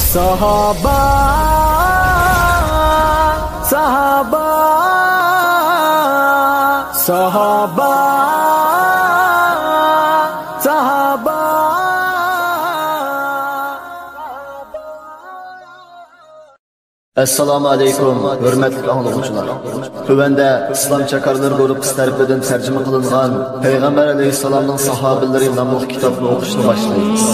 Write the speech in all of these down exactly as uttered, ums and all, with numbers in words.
ساھابا، ساھابا، ساھابا، ساھابا. ئەسسالامۇ ئەلەيكۇم، ھۆرمەتلىك ئاڭلىغۇچىلار. تۆۋەندە ئىسلام چاكارلىرى گۇرۇپپىسى تەرىپىدىن تەرجىمە قىلىنغان پەيغەمبەر ئەلەيھىسسالامنىڭ ساھابىلىرى ناملىق كىتابنى ئوقۇشنى باشلايمىز.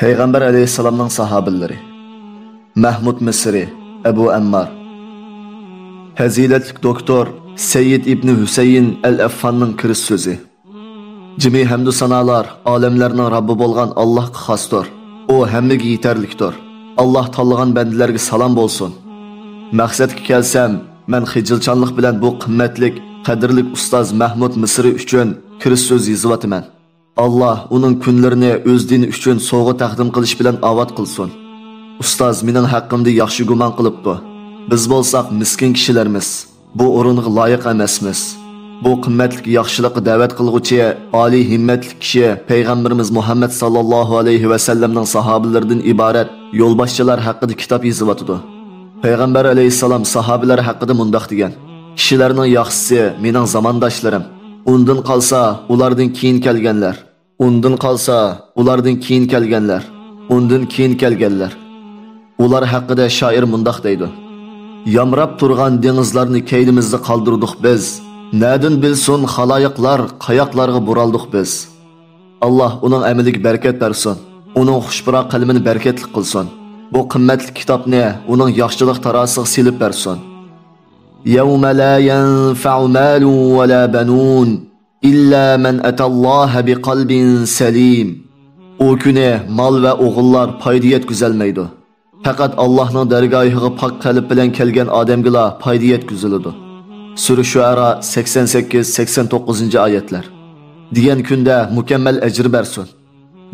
پەيغەمبەر ئەلەيھىسسالامنىڭ ساھابىلىرى. مەھمۇد مىسرى، ئەبۇ ئەممار. پەزىلەتلىك دوكتور سەييىد ئىبنى ھۈسەيىن ئەل ئەففاننىڭ كىرىش سۆزى. جىمى ھەمدۇ سانالار ئالەملەرنىڭ رەببى بولغان ئاللاھقا خاستۇر. ئۇ ھەممىگە يېتەرلىكتۇر. ئاللاھ تاللىغان بەندىلەرگە سالام بولسۇن. مەقسەتكە كەلسەم، مەن خىجىلچانلىق بىلەن بۇ قىممەتلىك، قەدىرلىك ئۇستاز مەھمۇد مىسرى ئۈچۈن كىرىش سۆز يېزىۋاتىمەن. ئاللاھ ئۇنىڭ كۈنلىرىنى ئۆز دىنى ئۈچۈن سوۋغا تەقدىم قىلىش بىلەن ئاۋات قىلسۇن. ئۇستاز مېنىڭ ھەققىمدە ياخشى گۇمان قىلىپتۇ. بىز بولساق مىسكىن كىشىلەرمىز. بۇ ئورۇنغا لايىق ئەمەسمىز. بۇ قىممەتلىك ياخشىلىققا دەۋەت قىلغۇچى، ئالىي ھىممەتلىك كىشى پەيغەمبىرىمىز مۇھەممەد ساللاللاھۇ ئەلەيھى ۋەسەللەمنىڭ ساھابىلىرىدىن ئىبارەت يولباشچىلار ھەققىدە كىتاب يېزىۋاتىدۇ. پەيغەمبەر ئەلەيھىسسالام ساھابىلەر ھەققىدە مۇنداق دېگەن: كىشىلەرنىڭ ياخشىسى مېنىڭ زامانداشلىرىم، ئۇندىن قالسا ئۇلاردىن كېيىن كەلگەنلەر، ئۇندىن قالسا ئۇلاردىن كېيىن كەلگەنلەر، ئۇندىن كېيىن كەلگەنلەر. ئۇلار ھەققىدە شائىر مۇنداق دەيدۇ: يامراپ تۇرغان دېڭىزلارنى كەينىمىزدە قالدۇردۇق بىز، نەدىن بىلسۇن خالايىقلار، قاياقلارغا بۇرالدۇق بىز. ئاللاھ ئۇنىڭ ئەمىلىگە بەرىكەت بەرسۇن، ئۇنىڭ خۇش پۇراق قەلىمىنى بەرىكەتلىك قىلسۇن. بۇ قىممەتلىك كىتابنى ئۇنىڭ ياخشىلىق تارازىسىغا سېلىپ بەرسۇن. يَوْمَ لَا يَنْفَعُ مَالٌ وَلَا بَنُونَ إِلَّا مَنْ أَتَى اللَّهَ بِقَلْبٍ سَلِيمٍ. ئۇ كۈنى مال ۋە ئوغۇللار پايدا يەتكۈزەلمەيدۇ. پەقەت ئاللاھنىڭ دەرگاھىغا پاك قەلب بىلەن كەلگەن ئادەمگىلا پايدا يەتكۈزۈلىدۇ. سۈرە شۇئەرا سەكسەن سەككىز، سەكسەن توققۇزىنچى ئايەتلەر. دېگەن كۈندە مۇكەممەل ئەجىر بەرسۇن.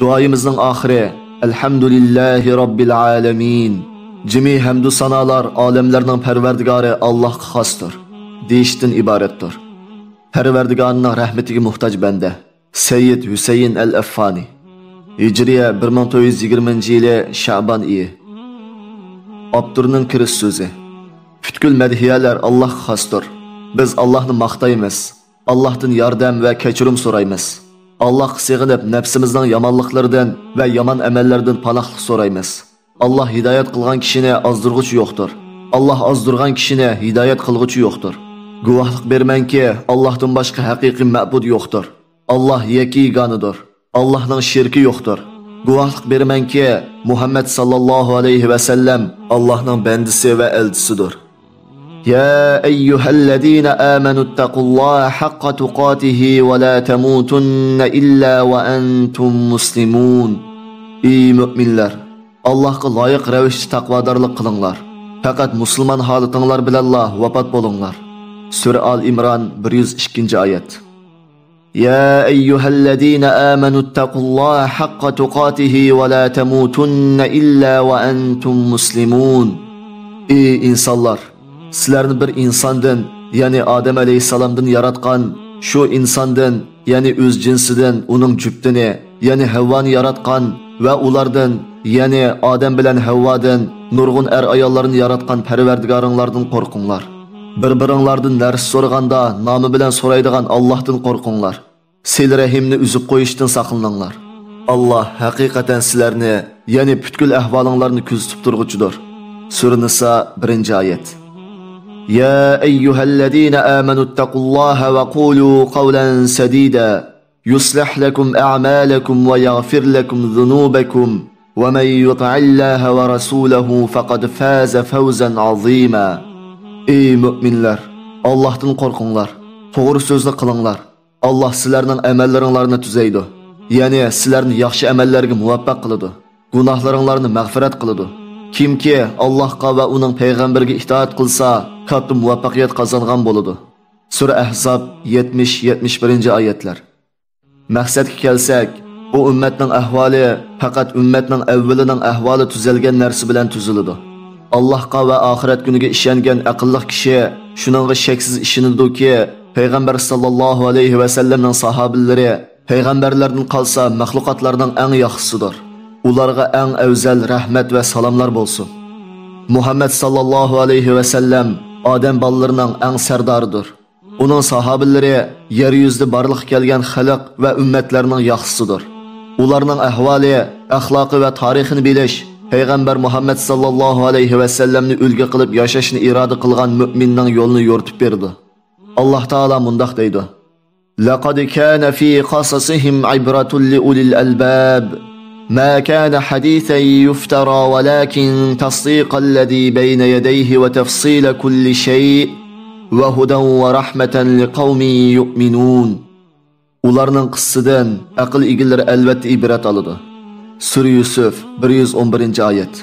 دۇئايىمىزنىڭ ئاخىرى، ئەلھەمدۇلىللاھى رەببىل ئالەمىن. جىمى ھەمدۇ سانالار ئالەملەرنىڭ پەرۋەردىگارى ئاللاھقا خاستۇر، دېيىشتىن ئىبارەتتۇر. پەرۋەردىگارنىڭ رەھمىتىگە موھتاج بەندە. سەييىد ھۈسەيىن ئەل ئەففانى. ھىجرىيە بىر مىڭ تۆت يۈز يىگىرمىنچى يىلى شەئبان ئېيى. ئاپتورنىڭ كىرىش سۆزى. پۈتكۈل مەدھىيەلەر ئاللاھقا خاستۇر. بىز ئاللاھنى ماختايمىز. ئاللاھتىن ياردەم ۋە كەچۈرۈم سورايمىز. ئاللاھقا سېغىنىپ، نەپسىمىزنىڭ يامانلىقلىرىدىن ۋە يامان ئەمەللەردىن پاناھلىق سورايمىز. ئاللاھ ھىدايەت قىلغان كىشىنى ئازدۇرغۇچى يوقتۇر. ئاللاھ ئازدۇرغان كىشىنى ھىدايەت قىلغۇچى يوقتۇر. گۇۋاھلىق بېرىمەنكى، ئاللاھتىن باشقا ھەقىقىي مەبۇد يوقتۇر. ئاللاھ يەككە يېگانىدۇر. ئاللاھنىڭ شېرىكى يوقتۇر. گۇۋاھلىق بېرىمەنكى، مۇھەممەد ساللاللاھۇ ئەلەيھى ۋەسەللەم ئاللاھنىڭ بەندىسى ۋە ئەلچىسىدۇر. يا أيها الذين آمنوا اتقوا الله حق تقاته ولا تموتن إلا وأنتم مسلمون. ئەي مۆمىنلەر، ئاللاھقا لايىق رەۋىشتە تەقۋادارلىق قىلىڭلار. پەقەت مۇسۇلمان ھالىتىڭلار بىلەنلا ۋاپات بولۇڭلار. سۈرە ئال ئىمران، بىر يۈز ئىككىنچى ئايەت. يا أيها الذين آمنوا اتقوا الله حق تقاته ولا تموتن إلا وأنتم مسلمون. ئەي ئىنسانلار، سىلەرنى بىر ئىنساندىن، يەنى ئادەم ئەلەيھىسسالامدىن ياراتقان، شۇ ئىنساندىن، يەنى ئۆز جىنسىدىن ئۇنىڭ جۈپتىنى، يەنى ھەۋۋانى ياراتقان ۋە ئۇلاردىن، يەنى ئادەم بىلەن ھەۋۋادىن نۇرغۇن ئەر-ئاياللارنى ياراتقان پەرۋەردىگارىڭلاردىن قورقۇڭلار. بىر-بىرىڭلاردىن نەرسە سورىغاندا، نامى بىلەن سورايدىغان ئاللاھتىن قورقۇڭلار. سىلە رەھىمنى ئۈزۈپ قويۇشتىن ساقلىنىڭلار. ئاللاھ ھەقىقەتەن سىلەرنى، يەنى پۈتكۈل ئەھۋالىڭلارنى كۆزىتىپ تۇرغۇچىدۇر. سۈرە نىسا، بىرىنچى ئايەت. يا أيها الذين آمنوا اتقوا الله وقولوا قولا سديدا يصلح لكم أعمالكم ويغفر لكم ذنوبكم ومن يطع الله ورسوله فقد فاز فوزا عظيما. ئەي مۆمىنلەر، ئاللاھتىن قورقۇڭلار، توغرا سۆزنى قىلىڭلار. ئاللاھ سىلەرنىڭ ئەمەللىرىڭلارنى تۈزەيدۇ، يەنى سىلەرنى ياخشى ئەمەللەرگە مۇۋەپپەق قىلىدۇ، گۇناھلىرىڭلارنى مەغپىرەت قىلىدۇ. كىمكى ئاللاھقا ۋە ئۇنىڭ پەيغەمبىرىگە ئىتائەت قىلسا، كاتتا مۇۋەپپەقىيەت قازانغان بولىدۇ. سۈرە ئەھزاب، يەتمىش، يەتمىش بىرىنچى ئايەتلەر. مەقسەتكە كەلسەك، بۇ ئۈممەتنىڭ ئەھۋالى پەقەت ئۈممەتنىڭ ئەۋۋىلىنىڭ ئەھۋالى تۈزەلگەن نەرسە بىلەن تۈزۈلىدۇ. ئاللاھقا ۋە ئاخىرەت كۈنىگە ئىشەنگەن ئەقىللىق كىشى شۇنىڭغا شەكسىز ئىشىنىدۇكى، پەيغەمبەر ساللاللاھۇ ئەلەيھى ۋەسەللەمنىڭ ساھابىلىرى پەيغەمبەرلەردىن قالسا مەخلۇقاتلارنىڭ ئەڭ ياخشىسىدۇر. ئۇلارغا ئەڭ ئەۋزەل رەھمەت ۋە سالاملار بولسۇن. مۇھەممەد ساللاللاھۇ ئەلەيھى ۋەسەللەم ئادەم بالىلىرىنىڭ ئەڭ سەردارىدۇر. ئۇنىڭ ساھابىلىرى يەر يۈزىدە بارلىققا كەلگەن خەلق ۋە ئۈممەتلەرنىڭ ياخشىسىدۇر. ئۇلارنىڭ ئەھۋالى، ئەخلاقى ۋە تارىخىنى بىلىش پەيغەمبەر مۇھەممەد ساللاللاھۇ ئەلەيھى ۋەسەللەمنى ئۈلگە قىلىپ ياشاشنى ئىرادە قىلغان مۆمىننىڭ يولىنى يورۇتۇپ بېرىدۇ. ئاللاھ تائالا مۇنداق دەيدۇ: لقد كان في قصصهم عبرة لأولي الألباب ما كان حديثا يفترى ولكن تصديق الذي بين يديه وتفصيل كل شيء وهدى ورحمة لقوم يؤمنون. ئۇلارنىڭ قىسسىسىدىن ئەقىل ئىگىلىرى ئەلۋەتتە ئىبرەت ئالىدۇ. سۈرە يۈسۈف، بىر يۈز ئون بىرىنچى ئايەت.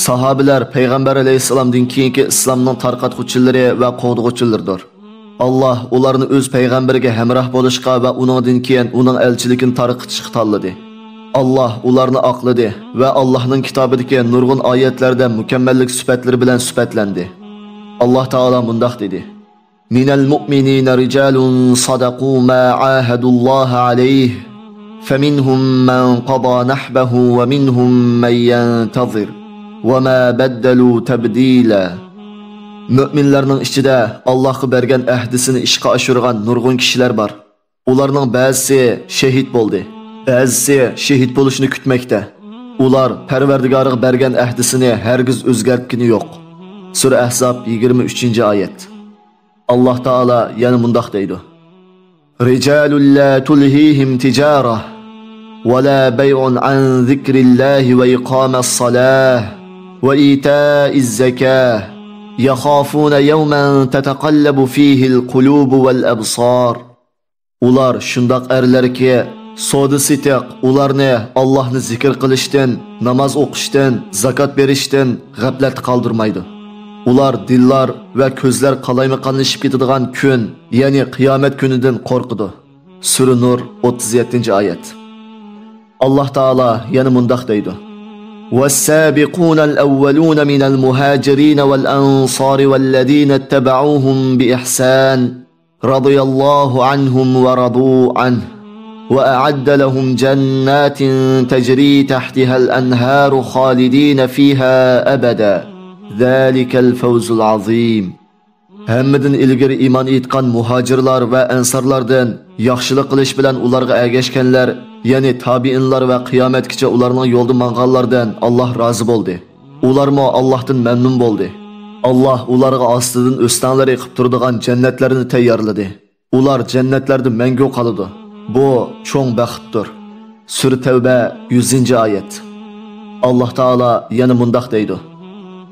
ساھابىلەر پەيغەمبەر ئەلەيھىسسالامدىن كېيىنكى ئىسلامنىڭ تارقاتقۇچىلىرى ۋە قوغدىغۇچىلىرىدۇر. ئاللاھ ئۇلارنى ئۆز پەيغەمبىرىگە ھەمراھ بولۇشقا ۋە ئۇنىڭدىن كېيىن ئۇنىڭ ئەلچىلىكىنى تارقىتىشقا تاللىدى. ئاللاھ ئۇلارنى ئاقلىدى ۋە ئاللاھنىڭ كىتابىدىكى نۇرغۇن ئايەتلەردە مۇكەممەللىك سۈپەتلىرى بىلەن سۈپەتلەندى. ئاللاھ تائالا مۇنداق دېدى: من المؤمنين رجال صدقوا ما عاهدوا الله عليه فمنهم من قضى نحبه ومنهم من ينتظر وما بدلوا تبديلا. مۆمىنلەرنىڭ ئىچىدە ئاللاھقا بەرگەن ئەھدىسىنى ئىشقا ئاشۇرغان نۇرغۇن كىشىلەر بار. ئۇلارنىڭ بەزىسى شېھىت بولدى، بەزىسى شېھىت بولۇشنى كۈتمەكتە. ئۇلار پەرۋەردىگارىغا بەرگەن ئەھدىسىنى ھەرگىز ئۆزگەرتكىنى يوق. سۈرە ئەھزاب، يىگىرمە ئۈچىنچى ئايەت. ئاللاھ تائالا يەنە مۇنداق دەيدۇ: رجال لا تلهيهم تجارة ولا بيع عن ذكر الله وإقام الصلاة وإيتاء الزكاة يخافون يوما تتقلب فيه القلوب والأبصار. ئۇلار شۇنداق ئەرلەركى، سودا-سېتىق ئۇلارنى ئاللاھنى زىكىر قىلىشتىن، ناماز ئوقۇشتىن، زاكات بېرىشتىن غەپلەتتە قالدۇرمايدۇ. ئۇلار دىللار ۋە كۆزلەر قالايمىقانلىشىپ كېتىدىغان كۈن، يەنى قىيامەت كۈنىدىن قورقىدۇ. سۈرە نۇر، ئوتتۇز يەتتىنچى ئايەت. ئاللاھ تائالا يەنە مۇنداق دەيدۇ: والسابقون الأولون من المهاجرين والأنصار والذين اتبعوهم بإحسان رضي الله عنهم ورضوا عنه وأعد لهم جنات تجري تحتها الأنهار خالدين فيها أبدا ذلك الفوز العظيم. ھەممىدىن ئىلگىرى ئىمان ئېيتقان مۇھاجىرلار ۋە ئەنسارلاردىن، ياخشىلىق قىلىش بىلەن ئۇلارغا ئەگەشكەنلەر، يەنى تابىئىنلار ۋە قىيامەتكىچە ئۇلارنىڭ يولىدا ماڭغانلاردىن ئاللاھ رازى بولدى. ئۇلارمۇ ئاللاھتىن مەمنۇن بولدى. ئاللاھ ئۇلارغا ئاستىدىن ئۆستەڭلەر ئېقىپ تۇرىدىغان جەننەتلەرنى تەييارلىدى. ئۇلار جەننەتلەردە مەڭگۈ قالىدۇ. بۇ چوڭ بەختتۇر. سۈرە تەۋبە، يۈزىنچى ئايەت. ئاللاھ تائالا يەنە مۇنداق دەيدۇ: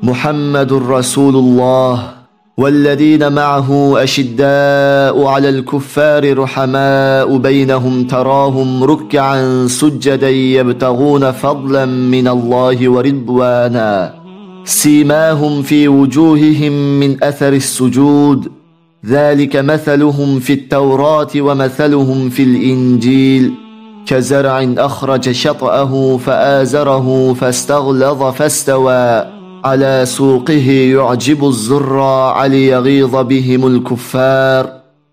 محمد رسول الله والذين معه أشداء على الكفار رحماء بينهم تراهم ركعا سجدا يبتغون فضلا من الله ورضوانا سيماهم في وجوههم من أثر السجود ذلك مثلهم في التوراة ومثلهم في الإنجيل كزرع أخرج شطأه فآزره فاستغلظ فاستوى على سوقه يعجب الزراع ليغيظ بهم الكفار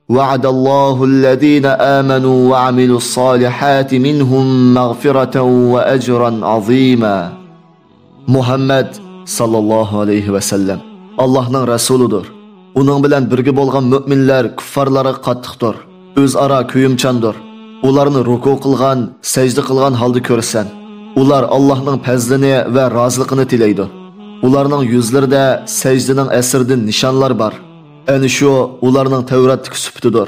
وعد الله الذين آمنوا وعملوا الصالحات منهم مغفرة وأجرا عظيما. مۇھەممەد ساللاللاھۇ ئەلەيھى ۋەسەللەم ئاللاھنىڭ رەسۇلىدۇر. ئۇنىڭ بىلەن بىرگە بولغان مۆمىنلەر كۇففارلارغا قاتتىقتۇر، ئۆزئارا كۆيۈمچاندۇر. ئۇلارنى رۇكۇ قىلغان، سەجدە قىلغان ھالدا كۆرىسەن. ئۇلار ئاللاھنىڭ پەزلىنى ۋە رازىلىقىنى تىلەيدۇ. ئۇلارنىڭ يۈزلىرىدە سەجدىنىڭ ئەسىرىدىن نىشانلار بار. ئەنە شۇ ئۇلارنىڭ تەۋراتتىكى سۈپىتىدۇر.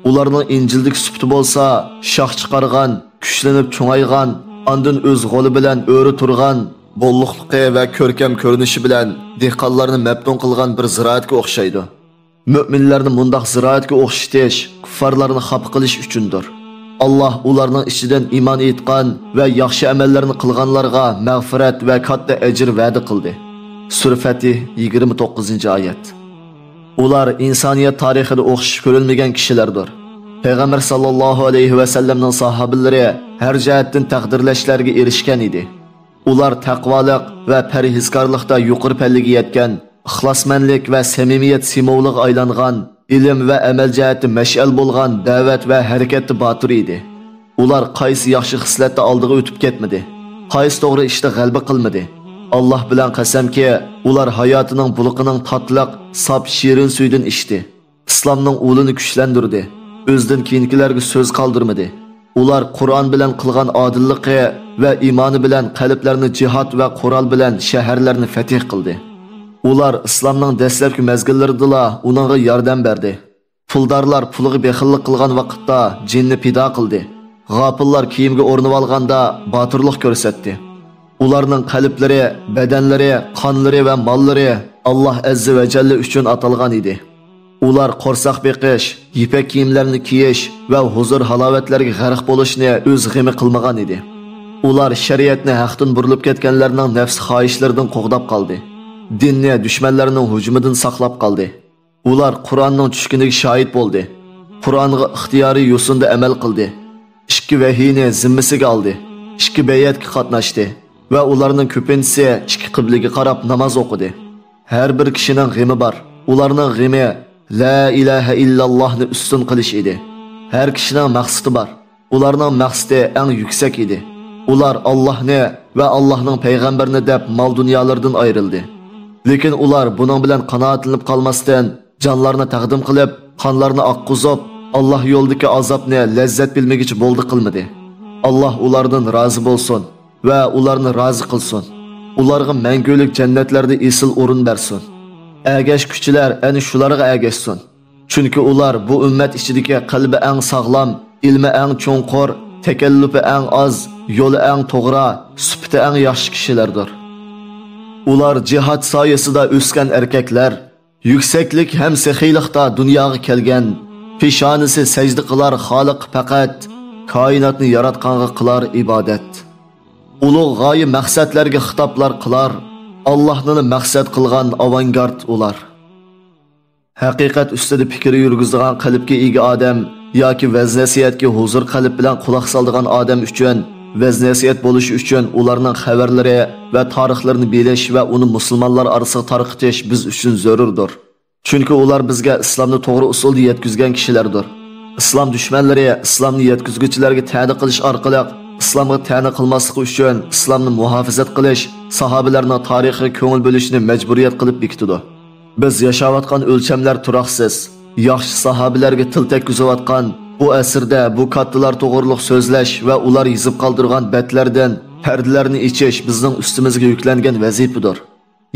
ئۇلارنىڭ ئىنجىلدىكى سۈپىتى بولسا شاخ چىقارغان، كۈچلىنىپ چوڭايغان، ئاندىن ئۆز غولى بىلەن ئۆرە تۇرغان، بوللۇقلۇقى ۋە كۆركەم كۆرۈنۈشى بىلەن دېھقانلارنى مەپتۇن قىلغان بىر زىرائەتكە ئوخشايدۇ. مۆمىنلەرنى مۇنداق زىرائەتكە ئوخشىتىش كۇففارلارنى خاپا قىلىش ئۈچۈندۇر. ئاللاھ ئۇلارنىڭ ئىچىدىن ئىمان ئېيتقان ۋە ياخشى ئەمەللەرنى قىلغانلارغا مەغپىرەت ۋە كاتتا ئەجىر ۋەدە قىلدى. سۈرە فەتھ، يىگىرمە توققۇزىنچى ئايەت. ئۇلار ئىنسانىيەت تارىخىدا ئوخشىشى كۆرۈلمىگەن كىشىلەردۇر. پەيغەمبەر ساللاللاھۇ ئەلەيھى ۋەسەللەمنىڭ ساھابىلىرى ھەر جەھەتتىن تەقدىرلەشلەرگە ئېرىشكەن ئىدى. ئۇلار تەقۋالىق ۋە پەرھىزكارلىقتا يۇقىرى پەللىگە يەتكەن، ئىخلاسمەنلىك ۋە سەمىمىيەت سىمۋولىغا ئايلانغان، ئىلىم ۋە ئەمەل جەھەتتە مەشئەل بولغان دەۋەت ۋە ھەرىكەتتە باتۇر ئىدى. ئۇلار قايسى ياخشى خىسلەتتە ئالدىغا ئۆتۈپ كەتمىدى، قايسى توغرا ئىشتا غەلىبە قىلمىدى. ئاللاھ بىلەن قەسەمكى، ئۇلار ھاياتىنىڭ بۇلىقىنىڭ تاتلىق، ساپ، شېرىن سۈيىدىن ئىچتى. ئىسلامنىڭ ئۇلىنى كۈچلەندۈردى. ئۆزىدىن كېيىنكىلەرگە سۆز قالدۇرمىدى. ئۇلار قۇرئان بىلەن قىلغان ئادىللىقى ۋە ئىمانى بىلەن قەلبلەرنى جىھاد ۋە قورال بىلەن شەھەرلەرنى فەتھ قىلدى. ئۇلار ئىسلامنىڭ دەسلەپكى مەزگىللىرىدىلا ئۇنىڭغا ياردەم بەردى. پۇلدارلار پۇلىغا بېخىللىق قىلغان ۋاقىتتا جېنىنى پىدا قىلدى. غاپىللار كىيىمگە ئورىنىۋالغاندا باتۇرلۇق كۆرسەتتى. ئۇلارنىڭ قەلبلىرى، بەدەنلىرى، قانلىرى ۋە ماللىرى ئاللاھ ئەززە ۋە جەللە ئۈچۈن ئاتالغان ئىدى. ئۇلار قورساق بېقىش، يىپەك كىيىملەرنى كىيىش ۋە ھۇزۇر-ھالاۋەتلەرگە غەرق بولۇشنى ئۆز غېمى قىلمىغان ئىدى. ئۇلار شەرىئەتنى ھەقتىن بۇرۇلۇپ كەتكەنلەرنىڭ نەپس خاھىشلىرىدىن قوغداپ قالدى. دىننى دۈشمەنلەرنىڭ ھۇجۇمىدىن ساقلاپ قالدى. ئۇلار قۇرئاننىڭ چۈشكىنىگە شاھىت بولدى. قۇرئانغا ئىختىيارىي يوسۇندا ئەمەل قىلدى. ئىككى ۋەھىينى زىممىسىگە ئالدى. ئىككى بەيئەتكە قاتناشتى ۋە ئۇلارنىڭ كۆپىنچىسى ئىككى قىبلىگە قاراپ ناماز ئوقۇدى. ھەر بىر كىشىنىڭ غېمى بار. ئۇلارنىڭ غېمى لا ئىلاھە ئىللاللاھنى ئۈستۈن قىلىش ئىدى. ھەر كىشىنىڭ مەقسىتى بار. ئۇلارنىڭ مەقسىتى ئەڭ يۈكسەك ئىدى. ئۇلار ئاللاھنى ۋە ئاللاھنىڭ پەيغەمبىرىنى دەپ مال-دۇنيالىرىدىن ئايرىلدى. لېكىن ئۇلار بۇنىڭ بىلەن قانائەتلىنىپ قالماستىن، جانلارنى تەقدىم قىلىپ، قانلارنى ئاققۇزۇپ، ئاللاھ يولىدىكى ئازابنى لەززەت بىلمىگۈچە بولدى قىلمىدى. ئاللاھ ئۇلاردىن رازى بولسۇن ۋە ئۇلارنى رازى قىلسۇن. ئۇلارغا مەڭگۈلۈك جەننەتلەردە ئېسىل ئورۇن بەرسۇن. ئەگەشكۈچىلەر ئەنە شۇلارغا ئەگەشسۇن. چۈنكى ئۇلار بۇ ئۈممەت ئىچىدىكى قەلبى ئەڭ ساغلام، ئىلمى ئەڭ چوڭقۇر، تەكەللۇپى ئەڭ ئاز، يولى ئەڭ توغرا، سۈپىتى ئەڭ ياخشى كىشىلەردۇر. ئۇلار جىھاد سايىسىدا ئۆسكەن ئەركەكلەر، يۈكسەكلىك ھەم سېخىيلىقتا دۇنياغا كەلگەن، پېشانىسى سەجدە قىلار خالىق پەقەت، كائىناتنى ياراتقانغا قىلار ئىبادەت. ئۇلۇغ غايە مەقسەتلەرگە خىتابلار قىلار، ئاللاھنىلا مەقسەت قىلغان ئاۋانگارت ئۇلار. ھەقىقەت ئۈستىدە پىكىر يۈرگۈزىدىغان قەلبكە ئىگە ئادەم ياكى ۋەز-نەسىھەتكە ھۇزۇر قەلب بىلەن قۇلاق سالىدىغان ئادەم ئۈچۈن، ۋەز-نەسىھەت بولۇشى ئۈچۈن ئۇلارنىڭ خەۋەرلىرى ۋە تارىخلىرىنى بىلىش ۋە ئۇنى مۇسۇلمانلار ئارىسىغا تارقىتىش بىز ئۈچۈن زۆرۈردۇر. چۈنكى ئۇلار بىزگە ئىسلامنى توغرا ئۇسۇلدا يەتكۈزگەن كىشىلەردۇر. ئىسلام دۈشمەنلىرى ئىسلامنى يەتكۈزگۈچىلەرگە تەنە قىلىش ئارقىلىق ئىسلامغا تەنە قىلماسلىقى ئۈچۈن ئىسلامنى مۇھاپىزەت قىلىش، ساھابىلەرنىڭ تارىخىغا كۆڭۈل بۆلۈشنى مەجبۇرىيەت قىلىپ بېكىتىدۇ. بىز ياشاۋاتقان ئۆلچەملەر تۇراقسىز. ياخشى ساھابىلەرگە تىل تەگكۈزۈۋاتقان بۇ ئەسىردە بۇ كاتتىلار توغرۇلۇق سۆزلەش ۋە ئۇلار يېزىپ قالدۇرغان بەتلەردىن پەردىلەرنى ئېچىش بىزنىڭ ئۈستىمىزگە يۈكلەنگەن ۋەزىپىدۇر.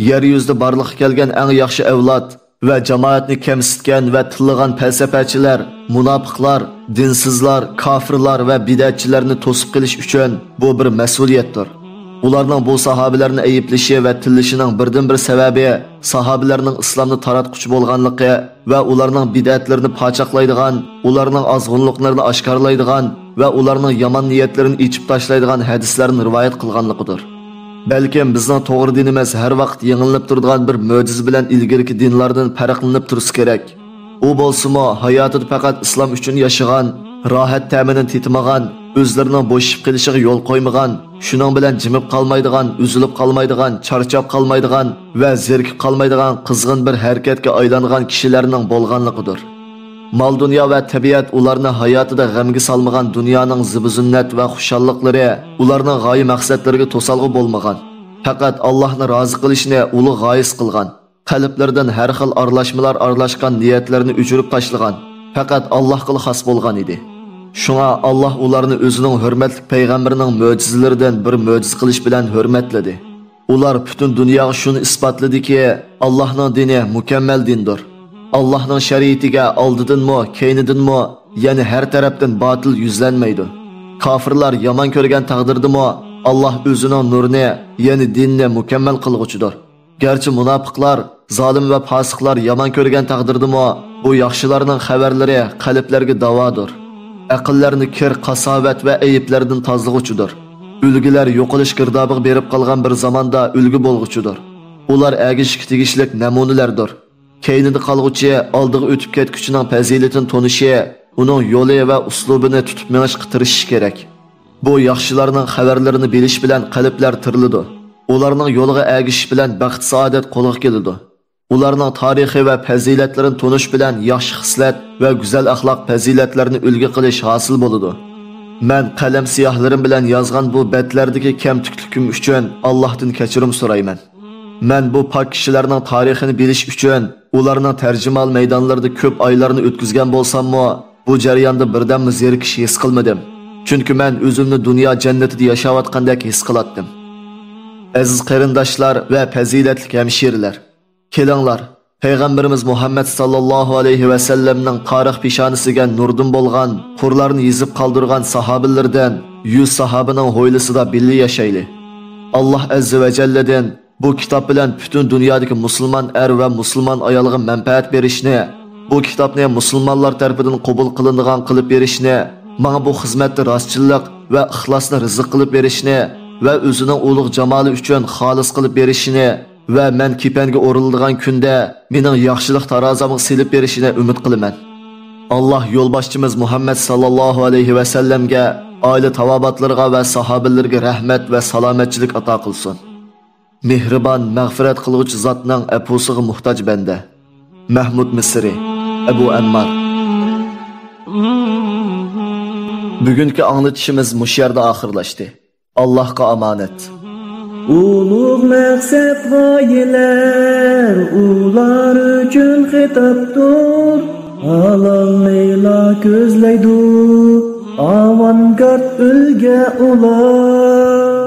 يەر يۈزىدە بارلىققا كەلگەن ئەڭ ياخشى ئەۋلاد ۋە جامائەتنى كەمسىتكەن ۋە تىللىغان پەلسەپەچىلەر، مۇناپىقلار، دىنسىزلار، كاپىرلار ۋە بىدئەتچىلەرنى توسۇپ قېلىش ئۈچۈن بۇ بىر مەسئۇلىيەتتۇر. ئۇلارنىڭ بۇ ساھابىلەرنى ئەيىبلىشى ۋە تىللىشىنىڭ بىردىنبىر سەۋەبى ساھابىلەرنىڭ ئىسلامنى تاراتقۇچى بولغانلىقى ۋە ئۇلارنىڭ بىدئەتلىرىنى پاچاقلايدىغان، ئۇلارنىڭ ئازغۇنلۇقلىرىنى ئاشكارىلايدىغان ۋە ئۇلارنىڭ يامان نىيەتلىرىنى ئېچىپ تاشلايدىغان ھەدىسلەرنى رىۋايەت قىلغانلىقىدۇر. بەلكىم بىزنىڭ توغرا دىنىمىز ھەر ۋاقىت يېڭىلىنىپ تۇرىدىغان بىر مۆجىزە بىلەن ئىلگىرىكى دىنلاردىن پەرقلىنىپ تۇرسا كېرەك. ئۇ بولسىمۇ، ھاياتىدا پەقەت ئىسلام ئۈچۈن ياشىغان، راھەت تەمىنى تېتىمىغان، ئۆزلىرىنىڭ بوشىشىپ قېلىشىغا يول قويمىغان، شۇنىڭ بىلەن جىمىپ قالمايدىغان، ئۈزۈلۈپ قالمايدىغان، چارچاپ قالمايدىغان ۋە زېرىكىپ قالمايدىغان قىزغىن بىر ھەرىكەتكە ئايلانغان كىشىلەرنىڭ بولغانلىقىدۇر. مال-دۇنيا ۋە تەبىئەت ئۇلارنى ھاياتىدا غەمگە سالمىغان دۇنيانىڭ زىبۇ-زىننەت ۋە خۇشاللىقلىرى ئۇلارنىڭ غايە مەقسەتلىرىگە توسالغۇ بولمىغان. پەقەت ئاللاھنى رازى قىلىشنى ئۇلۇغ غايىسى قىلغان. قەلبلىرىدىن ھەر خىل ئارىلاشمىلار ئارىلاشقان نىيەتلەرنى ئۆچۈرۈپ تاشلىغان، پەقەت ئاللاھقىلا خاس بولغان ئىدى. شۇڭا ئاللاھ ئۇلارنى ئۆزىنىڭ ھۆرمەتلىك پەيغەمبىرىنىڭ مۆجىزىلىرىدىن بىر مۆجىزە قىلىش بىلەن ھۆرمەتلىدى. ئۇلار پۈتۈن دۇنياغا شۇنى ئىسپاتلىدىكى، ئاللاھنىڭ دىنى مۇكەممەل دىندۇر. ئاللاھنىڭ شەرىئىتىگە ئالدىدىنمۇ، كەينىدىنمۇ، يەنى ھەر تەرەپتىن باتىل يۈزلەنمەيدۇ. كاپىرلار يامان كۆرگەن تەقدىردىمۇ، ئاللاھ ئۆزىنىڭ نۇرىنى، يەنى دىننى مۇكەممەل قىلغۇچىدۇر. گەرچە مۇناپىقلار، زالىم ۋە پاسىقلار يامان كۆرگەن تەقدىردىمۇ، بۇ ياخشىلارنىڭ خەۋەرلىرى قەلبلەرگە داۋادۇر. ئەقىللەرنى كىر، قاساۋەت ۋە ئەيىبلەردىن تازىلىغۇچىدۇر. ئۈلگىلەر يوقىلىش گىردابىغا بېرىپ قالغان بىر زاماندا ئۈلگە بولغۇچىدۇر. ئۇلار ئەگىشىشكە تېگىشلىك نەمۇنىلەردۇر. كەينىدە قالغۇچى ئالدىغا ئۆتۈپ كەتكۈچىنىڭ پەزىلىتىنى تونۇشى، ئۇنىڭ يولى ۋە ئۇسلۇبىنى تۇتۇپ مېڭىشقا تىرىشىشى كېرەك. بۇ ياخشىلارنىڭ خەۋەرلىرىنى بىلىش بىلەن قەلبلەر تىرىلىدۇ. ئۇلارنىڭ يولىغا ئەگىشىش بىلەن بەخت-سائادەت قولغا كېلىدۇ. ئۇلارنىڭ تارىخى ۋە پەزىلەتلىرىنى تونۇش بىلەن ياخشى خىسلەت ۋە گۈزەل ئەخلاق پەزىلەتلەرنى ئۈلگە قىلىش ھاسىل بولىدۇ. مەن قەلەم سىياھلىرىم بىلەن يازغان بۇ بەتلەردىكى كەمتۈكلۈكۈم ئۈچۈن ئاللاھتىن كەچۈرۈم سورايمەن. مەن بۇ پاك كىشىلەرنىڭ تارىخىنى بىلىش ئۈچۈن ئۇلارنىڭ تەرجىمىھال مەيدانلىرىدا كۆپ ئايلارنى ئۆتكۈزگەن بولساممۇ، بۇ جەرياندا بىردەممۇ زېرىكىش ھېس قىلمىدىم. چۈنكى مەن ئۆزۈمنى دۇنيا جەننىتىدە ياشاۋاتقاندەك ھېس قىلاتتىم. ئەزىز قېرىنداشلار ۋە پەزىلەتلىك ھەمشىرىلەر! كېلىڭلار، پەيغەمبىرىمىز مۇھەممەد ساللاللاھۇ ئەلەيھى ۋەسەللەمنىڭ تارىخ پېشانىسىگە نۇردىن بولغان قۇرلارنى يېزىپ قالدۇرغان ساھابىلىرىدىن يۈز ساھابىنىڭ ھويلىسىدا بىللە ياشايلى. ئاللاھ ئەززە ۋە جەللىدىن بۇ كىتاب بىلەن پۈتۈن دۇنيادىكى مۇسۇلمان ئەر ۋە مۇسۇلمان ئايالغا مەنپەئەت بېرىشنى، بۇ كىتابنى مۇسۇلمانلار تەرىپىدىن قوبۇل قىلىنىدىغان قىلىپ بېرىشنى، ماڭا بۇ خىزمەتتە راستچىللىق ۋە ئىخلاسنى رىزىق قىلىپ بېرىشنى ۋە ئۆزىنىڭ ئۇلۇغ جامالى ئۈچۈن خالىس قىلىپ بېرىشىنى ۋە مەن كېپەنگە ئورۇلىدىغان كۈندە مېنىڭ ياخشىلىق تارازامغا سېلىپ بېرىشىنى ئۈمىد قىلىمەن. ئاللاھ يولباشچىمىز مۇھەممەد ساللاللاھۇ ئەلەيھى ۋەسەللەمگە، ئائىلە تاۋابىئاتلىرىغا ۋە ساھابىلىرىگە رەھمەت ۋە سالامەتچىلىك ئاتا قىلسۇن. مېھرىبان، مەغپىرەت قىلغۇچى زاتنىڭ ئەپۇسىغا موھتاج بەندە. مەھمۇد مىسرى، ئەبۇ ئەممار. بۈگۈنكى ئاڭلىتىشىمىز مۇشۇ يەردە ئاخىرلاشتى. ئاللاھقا ئامانەت. ئۇلۇغ مەقسەت غايىلەر ئۇلار ئۈچۈن خىتابتۇر. ھالالنىلا كۆزلەيدۇ ئاۋانگارت ئۈلگە ئۇلار.